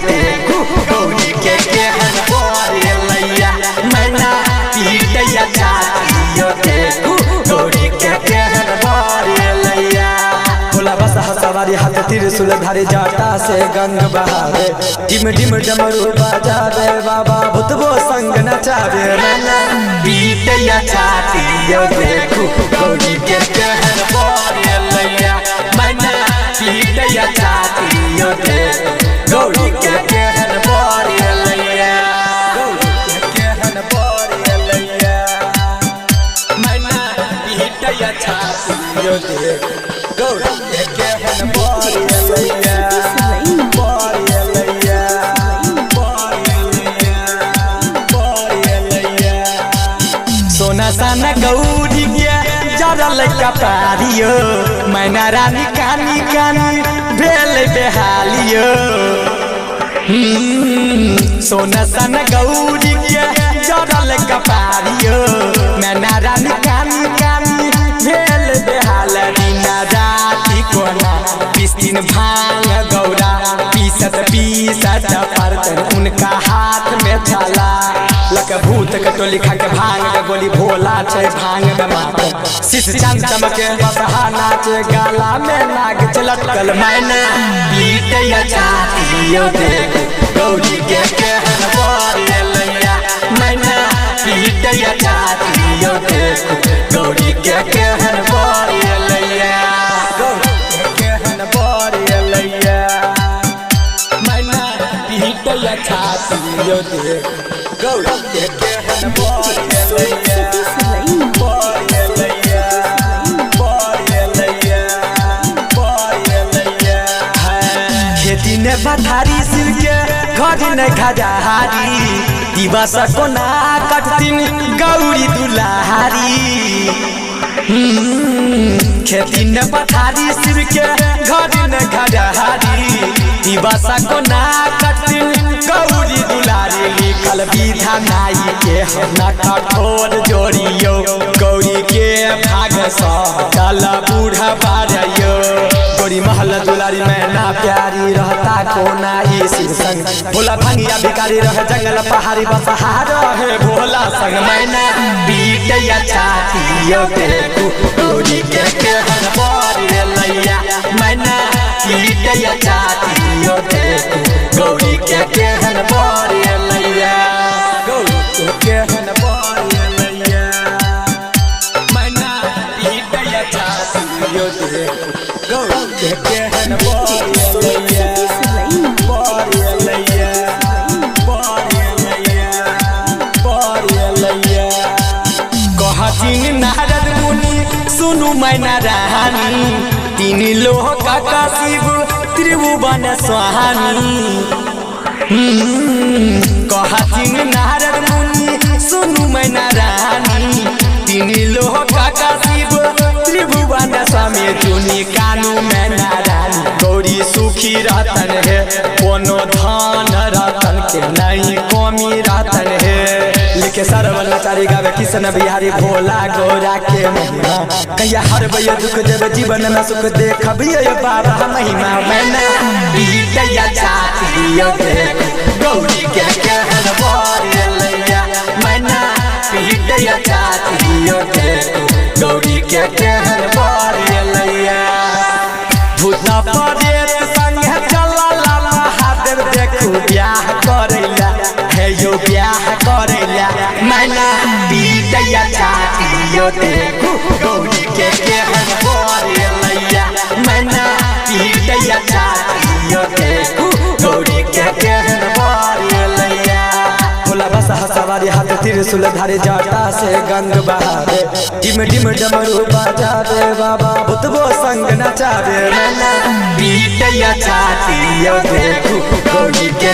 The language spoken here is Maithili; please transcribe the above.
देखू गौरी के केहन बर एलैया। मैना पीटैया छाती यौ देखू गौरी के केहन बर एलैया। भोला बसहा सवारी हाथ त्रिशूल धारी जाटा से गंग बहावे, डिम डिम डमरू बजावे बाबा भूतबो संग नचावे। मैना पीटैया छाती यौ देखू गौरी के केहन बर एलैया। मैना पीटैया छाती यौ देखू गौरी के केहन बर एलैया। गौरी के केहन बर एलैया। मैना पीटैया छाती यौ देखू गौरी के केहन बर एलैया। बर एलैया, बर एलैया, बर एलैया। सोना साना गौरी के जरल कपारियो, मैना रानी कानी कानी भेल बेहालियो। सोना साना गौरी के जरल कपारियो, मैना रानी कानी कानी भेल बेहाल। दिन राति कोना 20 दिन भांग गौरा पीसत पीसत परतन उनका हाथ में छाला। लक भूत के टोली खा के भांग के गोली भोला छै भांग में मातल, शीश चांद चमके बसहा नाचे गाला में नाग छै लटकल। मैना पीटैया छाती यौ देखू गौरी के केहन बर एलैया। मैना पीटैया छाती यौ देखू गौरी के केहन बर एलैया। गौरी के केहन बर एलैया। मैना पीटैया छाती यौ देखू गौरी के केहन बर एलैया। बर एलैया, बर एलैया, बर एलैया। खेती ने पथारी सिर के घर ने खजाहारी, दिवस कोना कटतिन गौरी दुलारी। खेती ने पथारी सिर के घर ने खजाहारी, दिवस कोना कटतिन गौरी दुलारी। लिखल विधानाई के हम न कठोर जोड़ियो, गौरी के भाग सँ चल बूढ़ा बारयो। गोरी महल दुलारी मैना प्यारी रहता कोना ई शिव संग, भोला भंगिया भिखारी रहे जंगल पहाड़ी बसहा रहे भोला संग। मैना पीटैया छाती यौ देखू गौरी के केहन बर एलैया। मैना पीटैया छाती यौ देखू गौरी के केहन बर एलैया। गौरी के केहन बर एलैया। मैना पीटैया छाती यौ देखू गौरी के केहन बर एलैया। बर एलैया, बर एलैया, बर एलैया। कहथिन नारद मुनि सुनु मैना रानी, तीन लोक का शिव त्रिभुवन स्वामी। कहथिन नारद मुनि सुनु मैना रानी, तीन लोक का शिव त्रिभुवन स्वामी। चुनी कानू मैना रानी गौरी सुखी रहतन हे, कोनो धन रतन के नहीं कमी रहतन हे। लिखे सरवन नचारी गावे किशन बिहारी भोला गौरा के महिमा, कहिया हरबै दुख देव जीवन में सुख देखबियै बाबा महिमा। मैना पीटैया छाती यौ देखू गौरी के केहन बर एलैया। मैना पीटैया छाती यौ देखू गौरी के केहन बर एलैया। भूत प्रेत संगे चलला महादेव देखू ब्याह करैला, हे यौ ब्याह करैला। मैना पीटैया छाती यौ देखू गौरी के केहन बर एलैया। मैना पीटैया छाती यौ देखू गौरी के केहन बर एलैया। भोला बसहा सवारी हाथ त्रिशूल धारी जाटा से गंग बहावे, डिम डिम डमरू बजावे बाबा भूतबो संग नचावे। मैना पीटैया छाती यौ देखू गौरी के